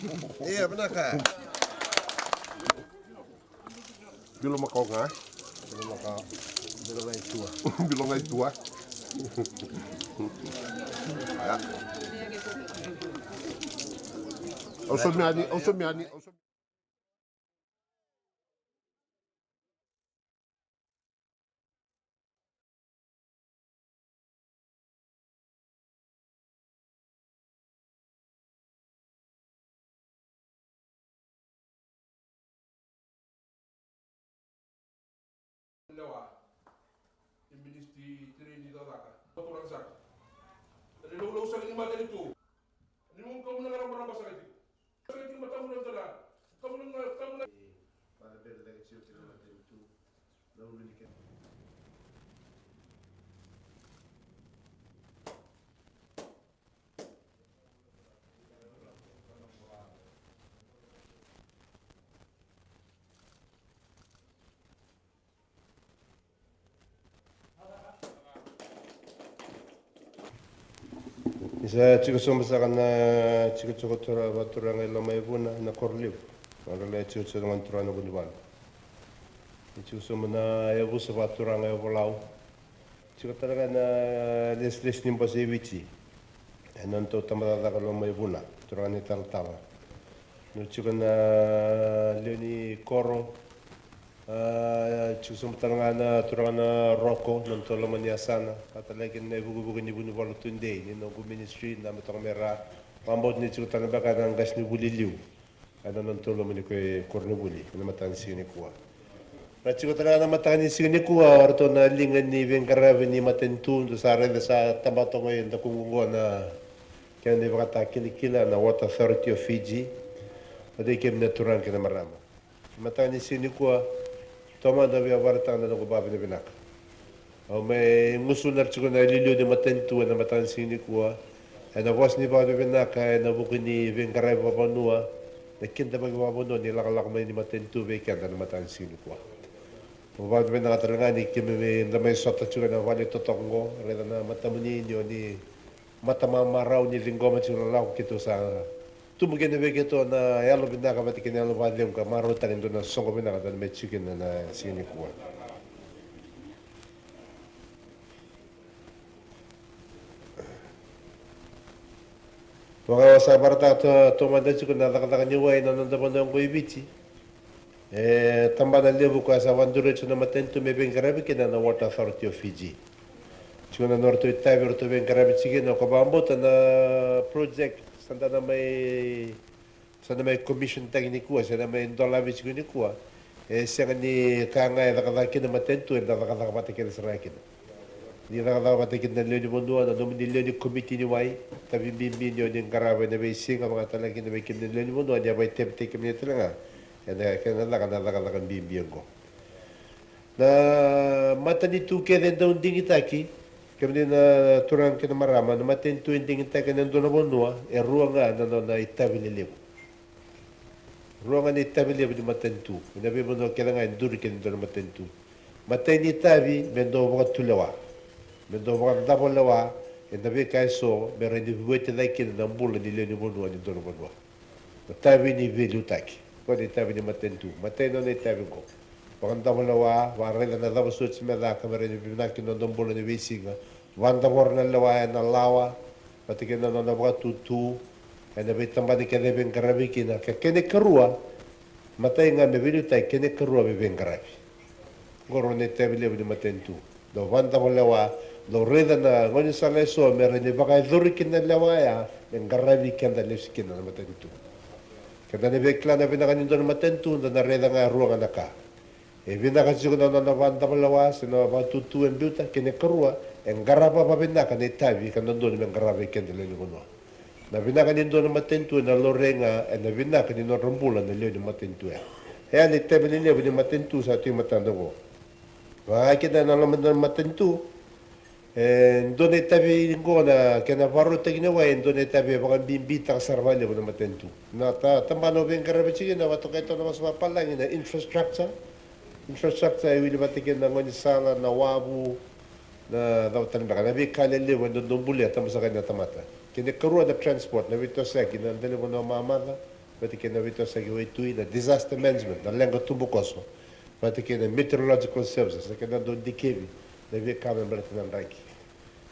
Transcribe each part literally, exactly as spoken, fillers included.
Ia, vinaka. Bilo makawa ga. Bilo makawa. Bilo ga i tua. Bilo ga i tua. Ia. Au somi yani, au somi yani, au somi. Lewa, e ministri tere ni cakacaka. Turaga saka. Ni laulau saka ni matanitu. Ni mu kamu na garau marama saka tiko. Saka tiko matamu na tara. Kamu na, kamu na. Father Bernard Kachio kina matanitu. Na ulu ni kena. Ni sa tiko sobu saka na tiko tiko tura vaturaga i Lomaivuna na koro levu. Nodra lai tiko tiko na gone turaga na Vunivalu. Ni tiko sobu na yavusa vaturaga e Volau. Tiko tale ga na lesilesi ni bose i Viti. E nona tau tabacakacaka Lomaivuna, turaga ni talatala. Nona tiko na lewe ni koro. A, tiko sobu tale ga na turaga na Roko, nona tau loma ni yasana. Ka tale ga kina na ivukivuki ni Vunivalu Tudei, ni noqu ministri, na me toka me ra. Vakabauta ni tiko tale beka na qasenivuli liu. Ena nona tau loma ni koronivuli ena mataka ni siga nikua. Ra tiko tale ga na mataka ni siga nikua o ratou na liga ni veiqaravi ni matanitu, dou sa raica sa taba toka e dakuqu oqo na kena ivakatakilakila na Water Authority of Fiji. O dei kemuni na turaga kei na marama. Mataka ni siga nikua, taumada via vakaraitaka na noqu vakavinavinaka. Au mai gusuna tiko na iliuliu ni matanitu ena mataka ni siga nikua. Ena vosa ni vakavinavinaka ena vuku ni veiqaravi vakavanua, na kidavaki vakavanua ni lakolako mai ni matanitu vei keda na mataka ni siga nikua. Au vakavinavinaka tale ga ni keimami da mai sota tiko ena vale totoka oqo, raica na matamuni ni o ni matamamarau ni ciqoma tiko na lako keitou sa tubu kina vei keitou na yalo vinaka vata kei na yalo vakacegu ka marautaka e dua na soqo vinaka da na mai tiko kina na siga nikua. Vaka au sa vakaraitaka taumada tiko na cakacaka ni wai na noda vanua oqo i Viti. E tabana levu koya sa vakaduri tiko na matanitu me veiqaravi kina na Water Authority of Fiji. Tiko na nodratou itavi eratou veiqaravi tiko kina, ko vakabauta na project sa da na mai, sa na mai commission taki nikua, sa na mai dolavi tiko nikua. E sega ni ka ga e cakacaka kina matanitu, eda cakacaka vata kece sara ga kina. Ni cakacaka vata kina na lewe ni vanua, na nomuni lewe ni komiti ni wai, tavi bibi ni o ni qarava ena veisiga, vaka tale ga kina vei kemuni na lewe ni vanua, ni a vakaitavitaki kemuni tale ga ena kena caka na cakacaka bibi oqo. Na matanitu kece e dau digitaki, kemuni na turaga kei na marama, na matanitu e digitaki ena dua na vanua, e rua ga na nona itavi lelevu. Rua ga na itavi levu ni matanitu ena veivanua kece ga e duri kina e dua na matanitu. Matai ni itavi me dau vakatulewa, me dau vakadavo lewa ena veika eso me rawa ni vueti cake kina na bula ni lewe ni vanua ni dua na vanua. Na itavi ni veiliutaki, koya na itavi ni matanitu. Matai nona itavi oqo. Vakadavo lewa, vakaraica na cava soti me caka me rawa ni vinaka kina noda bula ni veisiga. Vakadavora na lewa ena lawa vata kei na nona vakatutu ena veitabana kece e veiqaravi kina. Ka kena ikarua, matai ga me veiliutaki, kena ikarua me veiqaravi. Oqo rua na itavi levu ni matanitu. Dau vakadavo lewa, dau raica na gaunisala eso me rawa ni vakayacori kina na lewa ya me qaravi keda lesu kina na matanitu. Keda na via kila na vinaka ni dua na matanitu, da na raica ga e rua ga na ka. E vinaka tiko na nona vakadavo lewa se na vakatutu e biuta, kena ikarua e qarava vakavinaka na itavi ka dodonu me qarava vei keda lewe ni vanua. Na vinaka ni dua na matanitu ena laurai ga ena vinaka ni nodra bula na lewe ni matanitu ya. E a na itavi lelevu ni matanitu sa tu e matada oqo. Vaka kina ena loma ni dua na matanitu, e dua na itavi oqo na kena vakarautaki na wai, e dua na itavi e vakabibitaka sara vakalevu na matanitu. Na ta, tabana au veiqaravi tiko kina, vakatokai toka na vosa vakapalagi na infrastructure. Infrastructure e wili vata kina na gaunisala, na wavu, na cava tale beka, na veika lelevu e dodonu bulia, tabu saka na tamata. Kena ikarua na transport, na veitosoyaki, na dalivanua mamaca, vata kei na veitosoyaki waitui, na disaster management, na leqa tubukoso, vata kei na meteorological services, na kena dau dikevi na veika me baleta na draki.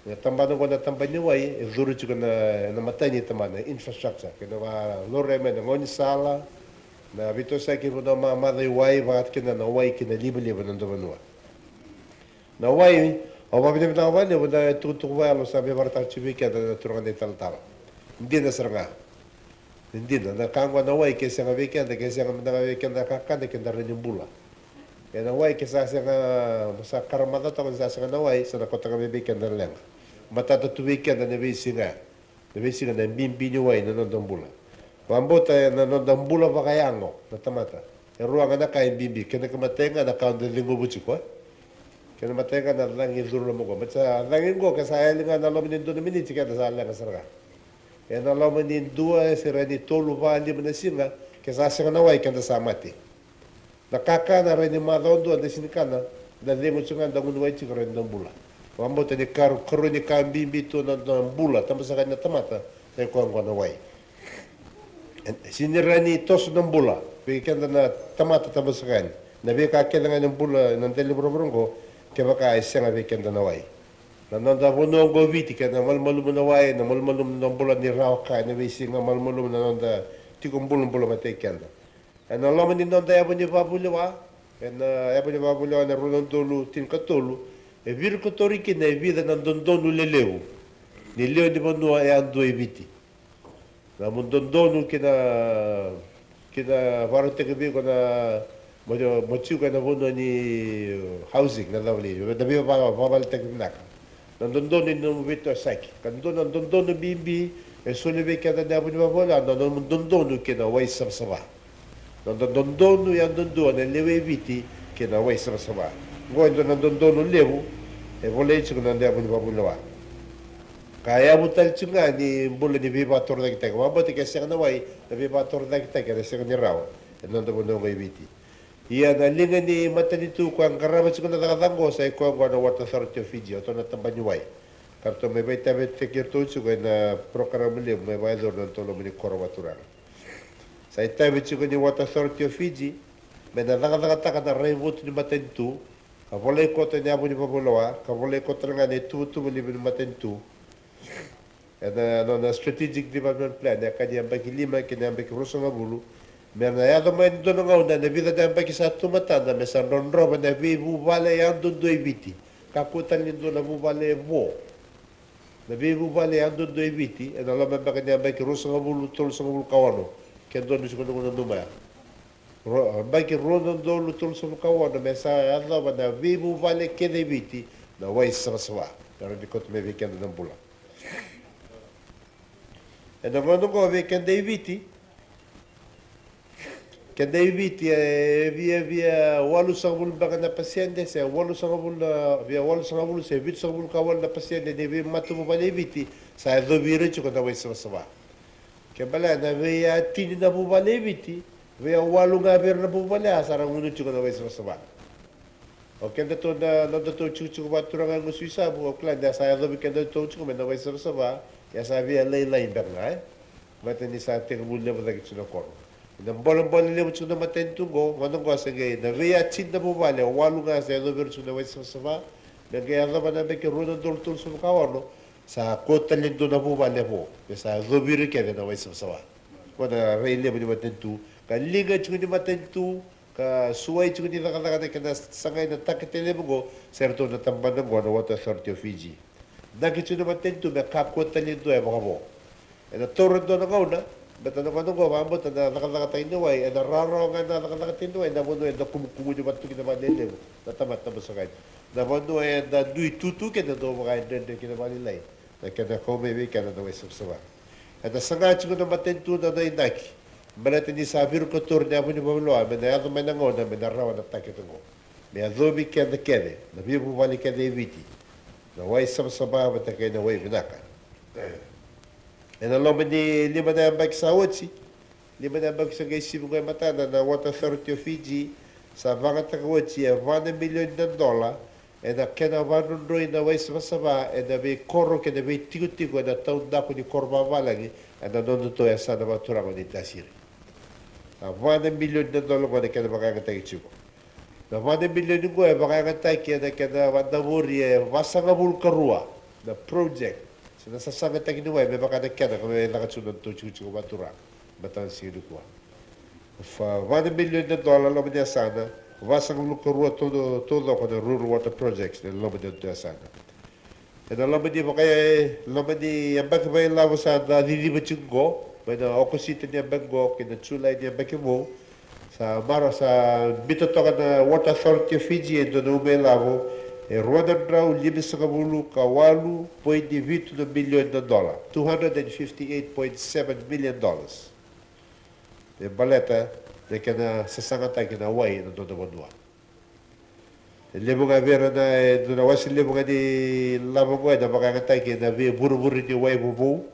Na tabana oqo na tabana ni wai e curu tiko na, na matai ni tabana, infrastructure, kei na vakalaurai mai na gaunisala, na veitosoyaki vanua mamaca i wai, vata kei na, na wai kei na livaliva na dua vanua. Na wai, au vakavinavinaka vakalevu na itukutuku vakayalo sa mai vakaraitaka tiko vei keda na turaga na italatala. Dina sara ga. Ni dina, na ka oqo na wai ke sega vei keda, ke sega mada ga vei keda na kakana, keda rawa ni bula. E na wai ke sa sega, sa karamaca toka ni sa sega na wai, sa na kauta ga mai vei keda na leqa. Matata tu vei keda na veisiga. Na veisiga na bibi ni wai na noda bula. Vakabauta na noda bula vakayago na tamata. E rua ga na ka e bibi, kena imatai ga na ka da ceguva tiko, e? Kena imatai ga na cagi e curu loma qo. Baleta sa cagi qo, ke sa yali ga na loma ni dua na miniti, keda sa leqa sara ga. E na loma ni dua, e se rawa ni tolu, va, lima na siga, ke sa sega na wai, keda sa mate. Na kakana rawa ni macawa dua da sega ni kana, da cegu tiko ga, da gunu wai tiko, rawa ni da bula. Vakabauta ni karu, karua ni ka bibi tu na, na bula tabusaka ni tamata, sa i koya oqo na wai. E sega ni rawa ni toso na bula vei keda na tamata tabusaka ni. Na veika kece ga ni bula na dela ni vuravura oqo, kevaka e sega vei keda na wai. Na noda vanua oqo Viti, kei na malumalumu na wai, na malumalumu na bula ni rawa ka, e na veisiga malumalumu na noda tiko bulabula vata kei keda. E na loma ni noda yavu ni vavulewa, e na yavu ni vavulewa na rua na udolu tinikatolu, e virikotori kina e vica na dodonu lelevu ni lewe ni vanua yadua e Viti. Na mo dodonu kina, kina vakarautaki vei iko na mo, mo tiko e na vanua ni housing, na cava li, na veivakavaletaki vinaka. Na dodonu ni nomu veitosoyaki. Ka dua na dodonu bibi e soli vei keda na yavu ni vavulewa, na nomu dodonu kei na wai savasava. Na noda dodonu yadudua na lewe i Viti kei na wai savasava. Oqo e dua na dodonu levu e volai tiko na noda yavu ni vavulewa. Ka yavu tale tiko ga ni bula ni veivakatorocaketaki. Vakabauta ke sega na wai, na veivakatorocaketaki ena sega ni rawa e na noda vanua oqo i Viti. Ia na liga ni matanitu koya qarava tiko na cakacaka oqo sa i koya oqo na Water Authority of Fiji, o ratou na tabana ni wai. Ka ratou mai vakaitavitaki iratou tiko e na porokaramu levu mai vakayacori na nodratou loma ni koro vakaturaga. Sa itavi tiko ni Water Authority of Fiji me na cakacakataka na raivotu ni matanitu, ka volai koto e na yavu ni vavulewa, ka volai koto tale ga e na ituvatuva levu ni matanitu. E na nona strategic development plan, e ka ni yabaki lima kei na yabaki ruasagavulu. Me na yaco mai e dua na gauna e na vica na yabaki sa tu matada, me sa drodrova na veivuvale yadudua i Viti. Kakua tale ni dua na vuvale e vo. Na veivuvale yadudua i Viti e na loma beka ni yabaki ruasagavulu, tolusagavulu ka ono, ke dua ni siga na gauna nanuma ya. Ro, yabaki rua na udolu tolusagavulu ka ono me sa yacova na veivuvale kece i Viti na wai savasava. Me rawa ni kauta mai vei keda na bula. E na gauna oqo vei keda i Viti, keda i Viti e via, via walusagavulu beka na pasede, se walusagavulu na, via walusagavulu se vitusagavulu ka walu na pasede ni veimatavuvale i Viti sa yacovi ira tiko na wai savasava. Ke baleta na veiyatini na vuvale i Viti, veiyawalu ga vei ira na vuvale ya sa ra gunu tiko na wai savasava. O kedatou na, nodatou tikotiko vakaturaga e Gusuisavu, au kila ni a sa yacovi kedatou tiko mai na wai savasava, ia sa via lailai beka ga, e? Baleta ni sa tekivu levu cake tiko na koro. Na bolebole levu tiko na matanitu oqo, gauna oqo se qai na veiyatini na vuvale, walu ga sa yacovi ira tiko na wai savasava, me qai yacova na yabaki rua na udolu tolusagavulu ka ono, sa kua tale e dua na vuvale e vo, me sa yacovi ira kece na wai savasava. Ko na rai levu ni matanitu, ka liga tiko ni matanitu, ka suai tiko ni cakacaka na kena sagai na takete levu oqo, se ratou na tabana oqo na Water Authority of Fiji. Naki tiko na matanitu me kakua tale e dua e vakavo. E na taura e dua na gauna, baleta na gauna oqo vakabauta na cakacakataki ni wai, e na rawarawa ga na cakacakataki ni wai na vanua eda kumukumuni vata tu kina vakalevu na tamata tabusaka yani. Na vanua eda dui tutu kina, dau vakayadredre kina vakalailai na kena kau mai vei keda na wai savasava. Eda saga tiko na matanitu na nona inaki, baleta ni sa virikotori na yavu ni valulewa me na yaco mai na gauna me na rawa na takete oqo. Me yacovi keda kece, na veivuvale kece e Viti, na wai savasava vata kei na wai vinaka. E na loma ni lima na yabaki sa oti, lima na yabaki sa qai sivi oqo e matada, na Water Authority of Fiji sa vagataka oti e va na milioni na dola e na kena vadrodroi na wai savasava e na veikoro kei na veitikotiko e na taudaku ni koro vavalagi e na nodatou yasana vakaturaga o Naitasiri. Na va na milioni na dola oqo na kena vakayagataki tiko. Na va na milioni oqo e vakayagataki ena kena vadavori e vasagavulu ka rua na project se na sasagataki ni wai me vaka na kena ka me caka tiko na nodatou tikotiko vakaturaga. Mataka ni siga nikua, va na milioni na dola loma ni yasana, vasagavulu ka rua taucoko na rural water projects ena loma ni nodatou yasana. Ena loma ni vaka, loma ni yabaki vakailavo sa da ciciva tiko oqo, mai na Okosita ni yabaki oqo kei na Julai ni yabaki vou, sa mara sa biuta toka na Water Authority of Fiji e dua na uma ilavo e rua na drau limasagavulu ka walu poidi vitu na milioni na dola, two hundred and fifty eight point seven million dollars. E baleta na kena sasagataki na wai ena noda vanua. E levu ga vei ira na, e dua na wase levu ga ni lavo oqo ena vakayagataki ena veivurevure ni wai vovou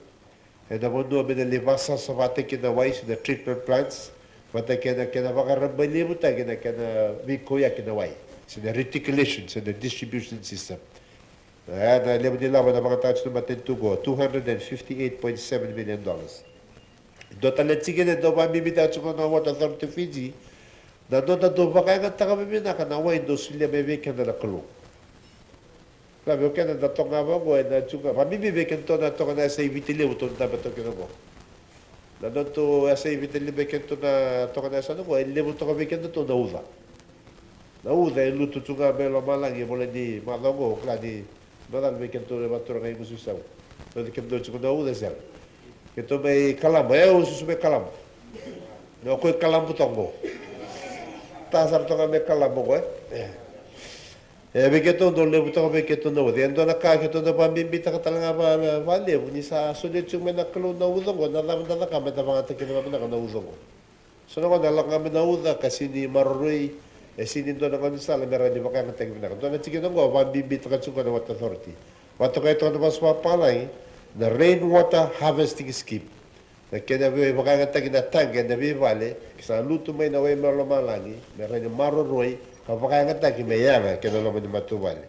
ena vanua me na lai vasavasavataki na wai se na treatment plants, vata kei na kena vakarabailevutaki na kena veikauyaki na wai se na reticulation se na distribution system. E na levu ni lavo na vakataka tiko na matanitu oqo, two hundred and fifty eight point seven million dollars. Dua tale na tikina e dau vakabibitaka tiko na Water Authority Fiji, na noda dau vakayagataka vakavinaka na wai dau solia mai vei keda na Kalou. Kila vei keda da toka ga vaqo, ena tiko ga vakabibi vei kedatou na toka na yasa i Viti Levu tou dabe toka kina oqo. Na nodatou yasa i Viti Levu vei kedatou na toka na yasa oqo, e levu toka vei kedatou na uca. Na uca e lutu tu ga mai lomalagi, e vola ni macawa oqo, kila ni macala vei kedatou na vakaturaga i Gusu Sau. Vei kedatou tiko na uca sega. Keitou mai Kalaba, e, au susu mai Kalaba. Na koi Kalaba toka oqo. Ta sara toka mai Kalaba oqo, e. E, vei keitou dau levu toka vei keitou na uca. E dua na ka keitou na vakabibitaka tale ga va, valevu ni sa solia tiko mai na Kalou na uca oqo, na cava da caka me da vakayagataka vakavinaka na uca oqo. So na gauna e lako ga mai na uca ka sega ni maroroi, e sega ni dua na gaunisala me rawa ni vakayagataki vinaka. Dua na tikina oqo vakabibitaka tiko na Water Authority. Vakatokai toka na vosa vakapalagi na Rain Water Harvesting Scheme. Na kena veivakayagataki na taqi ena veivale, ke sa lutu mai na wai mai lomalagi, me rawa ni maroroi ka vakayagataki me yaga kei na loma ni matavuvale.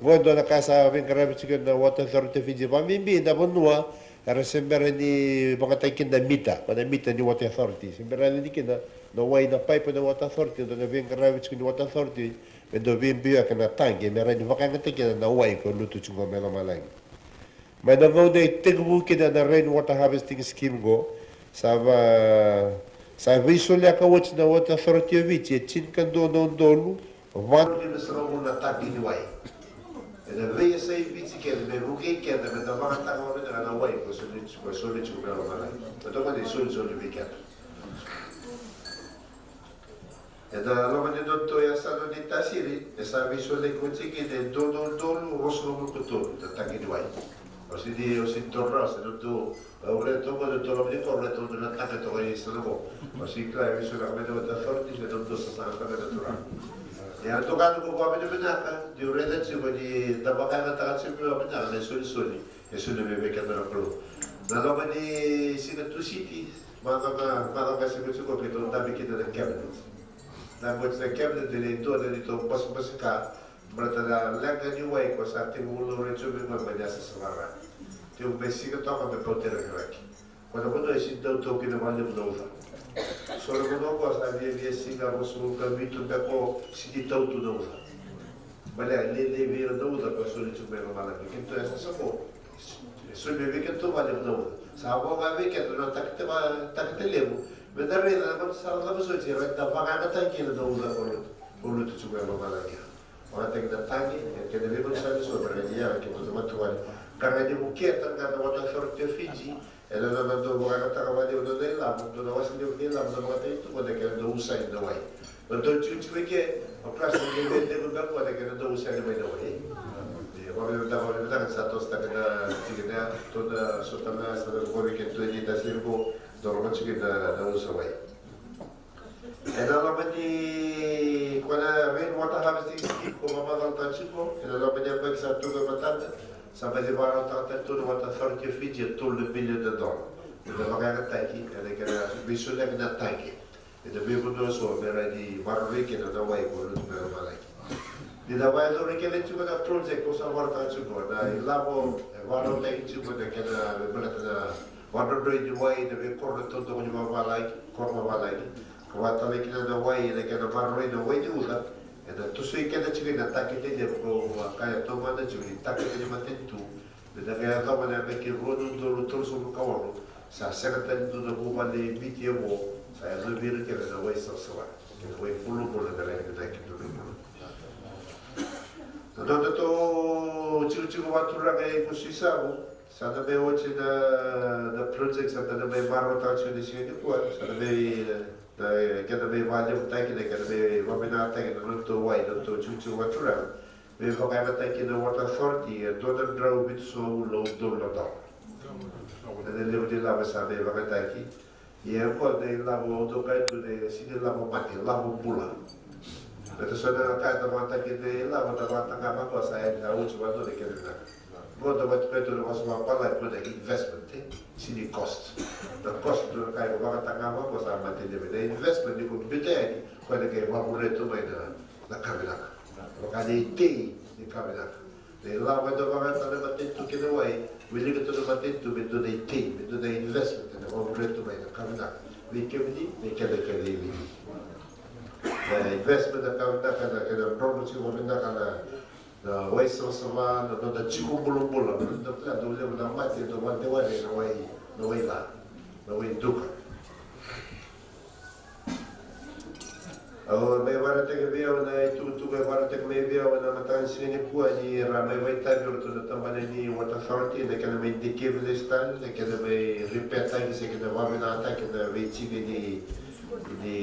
Oqo e dua na ka sa veiqaravi tiko na Water Authority Fiji, vakabibi na vanua era se bera ni vakayagataki kina na mita, na mita ni Water Authority. Se bera ni kina na wai na paipa na Water Authority, dua na veiqaravi tiko ni Water Authority me dau veibiu yake na taqi me rawa ni vakayagataki kina na wai ko lutu tiko mai lomalagi. Mai na gauna e tekivu kina na Rain Water Harvesting Scheme oqo, sa va, sa veisoliyaka oti na Water Authority of Fiji e tinikadua na udolu va na limasagavulu na taqi ni wai. Ena veiyasai Viti kece me vukei keda me da vakayagataka vakavinaka na wai ko soli, ko soli tiko mai lomalagi. Ko toka ni solisoli vei keda. Ena loma ni nodatou yasana ni tasiri e sa veisoliyaki oti kina e dua na udolu ruasagavulu ka tolu na taqi ni wai. Au sega ni, au sega ni taura rawa se nodatou, au raica toka nodatou loma ni koro, raica toka na taqi toka i yasana oqo. Au sega ni kila e veisoliyaka mai na Water Authority se nodatou sasaga toka na turaga. Ia na tokani ko vakavinavinaka niu raica tiko ni da vakayagataka tiko vakavinaka na isolisoli e solia mai vei keda na Kalou. Na loma ni siga Tusiti, macawa, macawa qase tiko keitou dabe kina na cabinet. Dabe oti na cabinet, e lai dua na neitou basabasika baleta na leqa ni wai ko sa tekivu laurai tiko mai qo mai na yasa Savara. Tekivu mai Sigatoka me Pauterakiraki. Ko na vanua e sega ni tau tu kina vakalevu na uca. So na vanua ko sa viavia siga ruasagavulu ka vitu beka ko sega ni tau tu na uca. Baleta e lailai vei ira na uca ko soli tiko mai lomalagi. Keitou yasayasa ko e soli mai vei keitou vakalevu na uca. Sa vo ga vei keitou na takete, takete levu me da raica na gauna sa cava soti era da vakayagataka kina na uca ko lutu, ko lutu tiko mai lomalagi. Vakayagataki na taqi, e kena veivakasala eso me rawa ni yaga kina na matavuvale. Ka rawa ni vukea tale ga na Water Authority of Fiji ena nona dau vakayagataka vakalevu na nona ilavo, nona wase levu ni ilavo na vakataki tu na kena dau usani na wai. Na dau tikotiko i ke, o klasi na kena levu beka na kena dau usani mai na wai. Ia, vakavinavinaka, vakavinavinaka ni sa tosotaka na tikina ya, tou na sota na sa na vakavi keitou ni tasiri qo, dau lako tiko na, na usa wai. Ena loma ni, ko na rain water harvesting scheme ko vakamacalataka tiko, ena loma ni yabaki sa tu qo e matada, sa baci vakarautaka tale tu na Water Authority of Fiji e tolu na milioni na dola. Ena vakayagataki ena kena veisoliyaki na taqi ena veivanua eso me rawa ni maroroi kina na wai ko lutu mai lomalagi. Ni da vakayacora kece tiko na project ko sa vakarautaka tiko, na ilavo e vakarautaki tiko na kena me baleta na vakadrodroi ni wai ena veikoro taucoko ni vavalagi, koro vavalagi. Vakatale kina na wai, ena kena maroroi na wai ni uca, ena tosoi keda tiko ena takete levu, ko a kaya tomana tiko ni takete ni matanitu. Me na qai yacova na yabaki rua na udolu tolusagavulu ka ono, sa sega tale ni dua na vuvale e Viti e vo sa yacovi ira kina na wai savasava kei na wai bulabula na leqa ni naki dua na bula. Na nodatou tikotiko vakaturaga e Gusu i Savu, sa na mai oti na, na project sa na mai marautaka tiko ni siga nikua, sa na mai, na kena mai vakalevutaki, na kena mai vakavinakataki na nodatou wai, nodatou tikotiko vakaturaga. Me vakayagataki na Water Authority e dua na drau vitusagavulu na udolu na dola. Na levu ni lavo sa me vakayagataki. Ia e qo na ilavo au dau kaya tu, na sega ni lavo mate, lavo bula. Baleta so na ka eda vakayagataki na ilavo eda vakayagataka qo sa yaco, sa oti vakadua na kena vinaka. Qo eda vakayagataka tu na vosa vakapalai qo na investment, e? Sega ni cost. Na cost tu na ka eda vakayagataka qo sa mate levu. Na investment ni ko biuta yani, ko na qai vakavure tu mai na na ka vinaka. Vaka na itei ni ka vinaka. Na ilavo eda vakayagataka na matanitu kei na wai, wilika tu na matanitu me dua na itei, me dua na investment, ena vakavure tu mai na ka vinaka. Vei kemuni, vei keda kece i Viti. Na investment na ka vinaka, na kena dromu tiko vakavinaka na, na wai savasava, na noda tiko bulabula, na noda plan, dau levu na mate, dau vakadewani na wai, na wai ca, na wai duka. Au mai vakaraitaka vei au na itukutuku e vakaraitaka mai vei au ena mataka ni siga nikua ni ra mai vakaitavi o ratou na tabana ni Water Authority na kena mai dikevi lesu tale, na kena mai repair-taki se kena vakavinakataki na veitiki ni, ni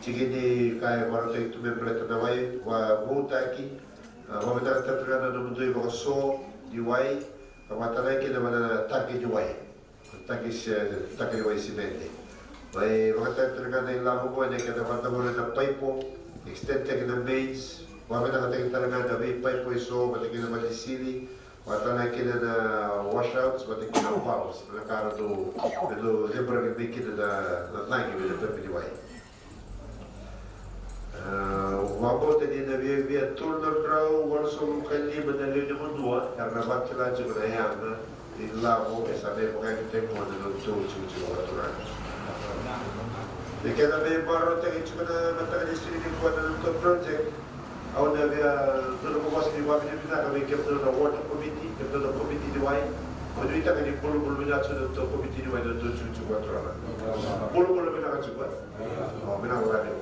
tiki ni ka e vakarautaki tu me baleta na wai, vakavoutaki, a, vakavinakataki tale ga na nomudou ivakaso ni wai, ka vakatalaki kina vaka na tanki ni wai. Tanki se, tanki ni wai simede. Mai vakayagataki tale ga na ilavo qo ena kena vakadavori na paipo, extend-taki na mains, vakavinakataki tale ga na veipaipo eso vata kei na vale ni sili, vakatalaki kina na washouts vata kei na valves, na ka ratou, ratou cebori mai kina na, na cagi mai na paipo ni wai. A, vakabauta ni na viavia tolu na drau walusagavulu ka lima na lewe ni vanua era na vakila tiko na yaga ni lavo e sa mai vakayagataki qo na nodatou tikotiko vakaturaga. Na kena mai marautaki tiko na mataka ni siga nikua na nodatou project, au na via dua na vosa ni vakavinavinaka vei kemudou na water committee, kemudou na komiti ni wai. Au nuitaka ni bulabula vinaka tiko na nodatou komiti ni wai na nodatou tikotiko vakaturaga. Bulabula vinaka tiko, e? O, vinaka vakalevu.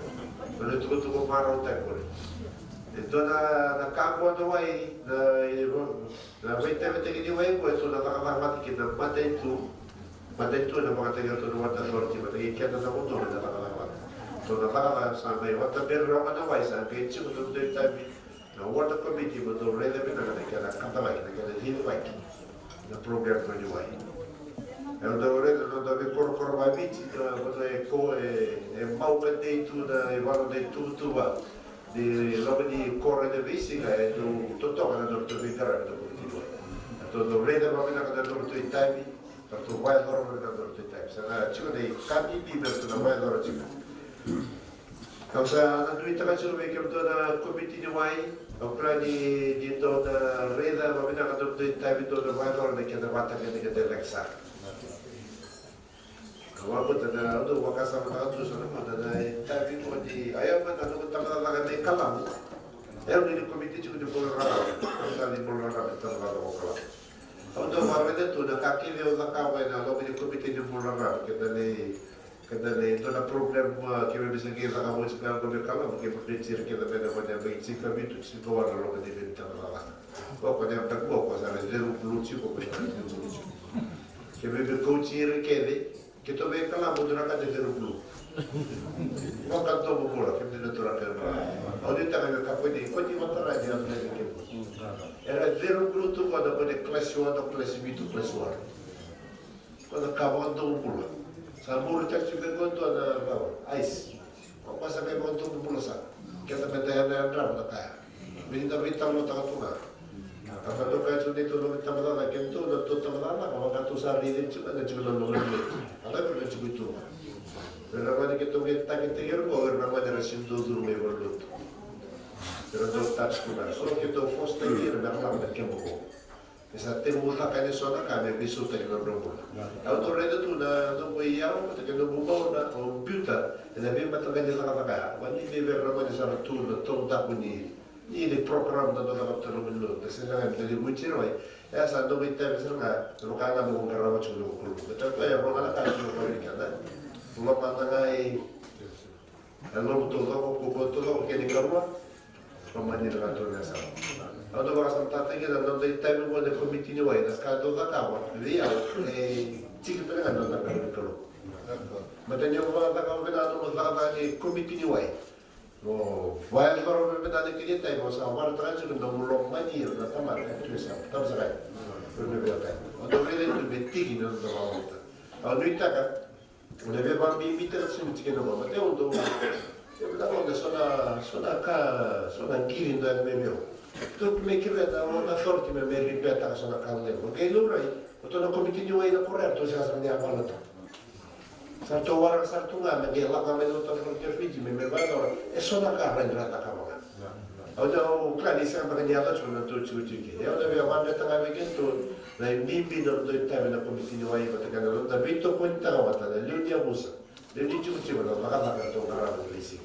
Mai na tukutuku marautaki qori. E dua na, na ka qo na wai, na, na veitavitaki ni wai qo, e dua na cakacaka vata kei na matanitu. Matanitu ena vakayagataki iratou na Water Authority, vata kei keda na vanua ena cakacaka vata. Dua na cakacaka sa mai vakataberi rawa na wai, sa qai tiko na dua na itavi na Water Committee mo dou raica vinaka na kena katalaki, na kena cicivaki na program ko ni wai. Eda dau raica na noda veikorokoro vakaViti, na vanua e ko, e, e mau ka dei tu na ivalu na ituvatuva ni loma ni koro ena veisiga, e dau totoka na nodratou veiqaravi na komiti ni wai. Eda dau raica vakavinaka na nodratou itavi, ratou vakayacora vakavinaka na nodratou itavi. Sa na tiko na ka bibi me ratou na vakayacora tiko. Au sa na nuitaka tiko vei kemudou na komiti ni wai, au kila ni, ni dou na raica vakavinaka na nodatou itavi, dou na vakayacora na kena vakatagedegede leka sara. Au vakabauta na, au dau vakasamataka tu so na gauna na itavi qo ni, a, ia mada na noqu tabacakacaka mai Kalamu. Au ni komiti tiko ni bula raraba, au sa ni bula raraba, tabacakacaka o Kalamu. Au dau vakaraica tu na ka kece au cakava ena loma ni komiti ni bula raraba, keda ni Keda na, e dua na problem, a, keimami sa qai cakava oti ga qo me Kalamu, keimami na tiri keda mai na vanua mai tikavitu, tikawalu na loma ni veitabacakacaka. Ko, ko na yabaki qo, ko sa na cegu bulu tiko, ko sa na cegu bulu tiko. Keimami kauti ira kece, keitou mai Kalamu, dua na ka na cegu bulu. Ko ka domo bula, keimami na turaga kece bula. Au nuitaka me kakua ni, ko ni vakatarani, au nuitaka me kemuni. Era cegu bulu tu qo na, ko na class one, class vitu, class one. Ko na ka vakadomo bula. Sa muri tale tiko mai qo dua na vava, ice. Ko koya sa qai vakadomo bula sara. Keda meda yadrava na kaya. Me ni da veitalanoataka tu ga. Ka sa dau kaya tiko neitou na veitabacakacaka, keitou na tou tabacakacaka, vaka tou sa raici tiko, ena tiko na loma ni lotu. A cava na tiko i tuba. Era na gone keitou qai taketaki ira qo, era na gone era sega ni dau curu mai valenilotu. Era dau touch tu ga. So keitou force-taki ira mera lako na keba qo. E sa tekivu caka yani eso na ka me veisautaki na nodra bula. Au dau raica tu na noqu iyau vata kei na noqu gauna au biuta ena veimataqali cakacaka ya. Vani vei ira na gone sara tu na taudaku ni, ni, ni program da dau cakava tu na nomuni lotu. Da sega ga ni da lai vuici ira mai. E sa noqu itavi sara ga, e vaka ga noqu qarava tiko na noqu kulupu. Baleta koya e rua ga na ka e tukuna vei keda. Lomana ga e E lobu taucoko, kaukaua taucoko, kena ikarua, lomani ira na turaga na yasana. Au dau vakasamataka kina na noda itavi oqo na komiti ni wai, na ka dau cakava vei au e tiki tale ga na noda qaravi Kalou. Baleta ni au vakacakava vinaka na nomu cakacaka ni komiti ni wai. O vakayacora vinaka na kena itavi, o sa vakaraitaka tiko na nomu lomani ira na tamata e tu e Same, tabasakai. Au dau raica tu me tiki ni noda vakabauta. Au nuitaka Au na via vakabibitaka tiko tiko na vakamatau dou. Au na via so na, so na ka, so na qiri dou yaga mai vei au. Dou me kerea na, na authority me, me ripetaka so na ka dou. Qai laurai, o tou na komiti ni wai na korea, tou sega sara ni a balota. Sa tou waraka sara tu ga me qai lako mai na tou na komiti ni Fiji me, me vakayacora e so na ka rai dra cakava ga. Au na, au kila ni sega beka ni yaco tiko na tou tikotiko. Au na via vakadreta ga vei kemudou na ibibi na noda itavi na komiti ni wai vata kei na noda veitokonitaka vata na lewe ni yavusa, lewe ni tikotiko na cakacaka tou qarava na veisiga.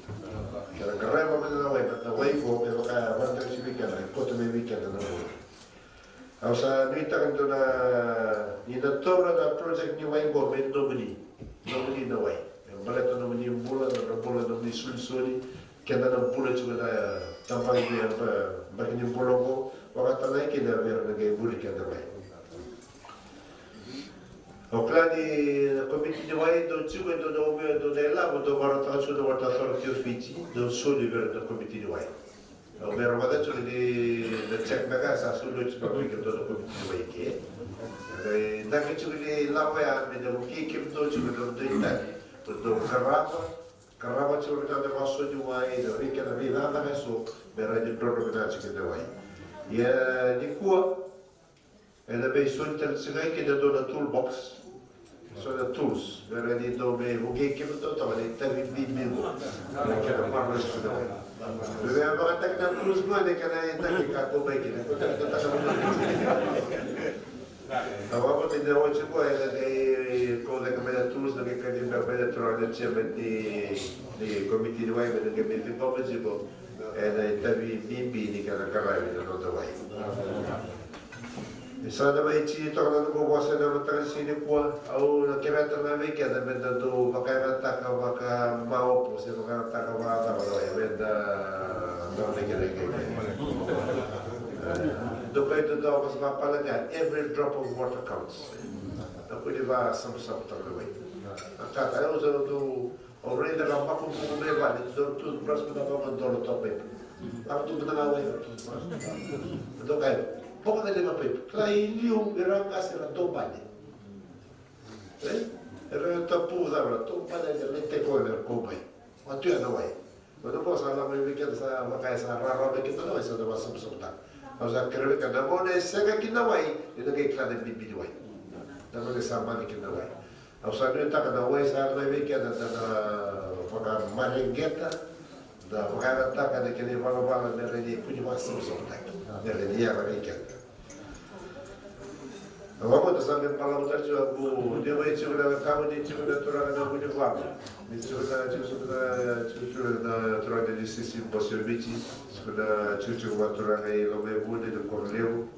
Kei na qarava mai na wai, na wai qo me vaka vakadreti vei keda, me koto mai vei keda na bula. Au sa nuitaka ni dou na, ni na taura na project ni wai qo me nomuni, nomuni na wai. Me baleta nomuni bula, nodra bula, nomuni solisoli, keda na bula tiko na tabaki ni, ba-, baki ni bula oqo, vakatalai kina vei ira na qai muri keda mai. Au kila ni na komiti ni wai dou tiko e dua na umi, e dua na ilavo, dou vakarautaka tiko na Water Authority of Fiji, dou soli vei ira na komiti ni wai. Au via rogoca tiko ni na check beka sa soli oti vei keda na komiti ni wai ke. Dau tiko ni ilavo ya me na vukei kemudou tiko na dou itavi, dou qarava, qarava tiko na kena vakaso ni wai, na vei kena veicakacaka eso, me rawa ni drodro vinaka tiko na wai. Ia nikua, ena veisoli tale tiko ga kina e dua na toolbox. So na tools, me rawa ni dou me vukei kemudou toka na itavi bibi qo. Na kena marvelous tiko na wai. Me via vakataki na tools qo, na kena itaki ka kou bai kina. Kou taki na taka na Au vakabauta ni oti qo ena qai kaucaka mai na tools, na qai kauci beka mai na turaga na chairman ni, ni komiti ni wai, me na qai mai veivakamacala qo ena itavi bibi ni kena qaravi na noda wai. Ni sa na mai tini toka na noqu vosa ena mataka ni siga nikua, au na kerea tale ga vei keda me da dau vakayagataka vakamaopo se vakayagataka vakacava na wai, me da dau na kena ikai. Dou qai dodonu, au vosa vakapalanea, every drop of water counts. Na kua ni vakasabusabutaka na wai. Na ka, au sa dau, au raica na makubuku mai vale, dau toothbrush, me na vakadolo toka paipu. Lako tu mada ga wai na toothbrush. Dou qai, boko na lima paipu. Kila i liu, ira qase era dau bale. E? Era tapu cava, era dau bale, era lai take over, era kou mai. Oti ya na wai. Oti ya na wai sa lako mai vei keda, sa vaka e sa rawarawa vei keda na wai, sa na vakasabusabutaka. Au sa kerea vei keda na gauna e sega kina na wai, ni na qai kila na bibi ni wai. Na gauna e sa mani kina na wai. Au sa nuitaka na wai sa yaco mai vei keda, da na vakamareqeta, da vakayagataka na kena ivalavala me rawa ni kua ni vakasabusabutaki, me rawa ni yaga vei keda. Au vakabauta sa me balavu tale tiko, au ni mai tiko na wekamu, ni tiko na turaga na Vunivalu, ni tiko na, tiko na, tiko na turaga ni sisi Bose Viti, tiko na, tiko tiko na turaga i Lomaivunai, na Korolevu,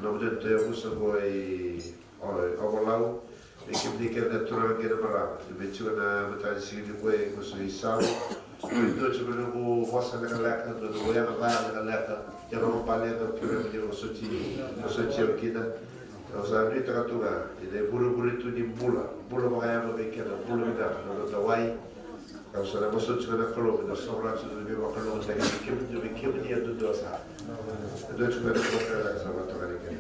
nomuni dui yavusa qo i Ovalau, vei kemuni kece na turaga kei na marama, ni mai tiko na mataka ni siga nikua e gusu i Sau. Dua tiko na noqu vosa lekaleka, dua na noqu yaga ca lekaleka, kei na noqu baleta, au kerea mo ni vosoti, vosoti au kina. Au sa nuitaka tu ga ni na ivurevure tu ni bula, bula vakayalo vei keda, bula vinaka na noda wai. Au sa na vosoti tiko na Kalou me na sovaraka tiko na veivakalougatataki vei kemuni, vei kemuni yadudua sara. E dua tiko na ka sa vakatoka ni keda.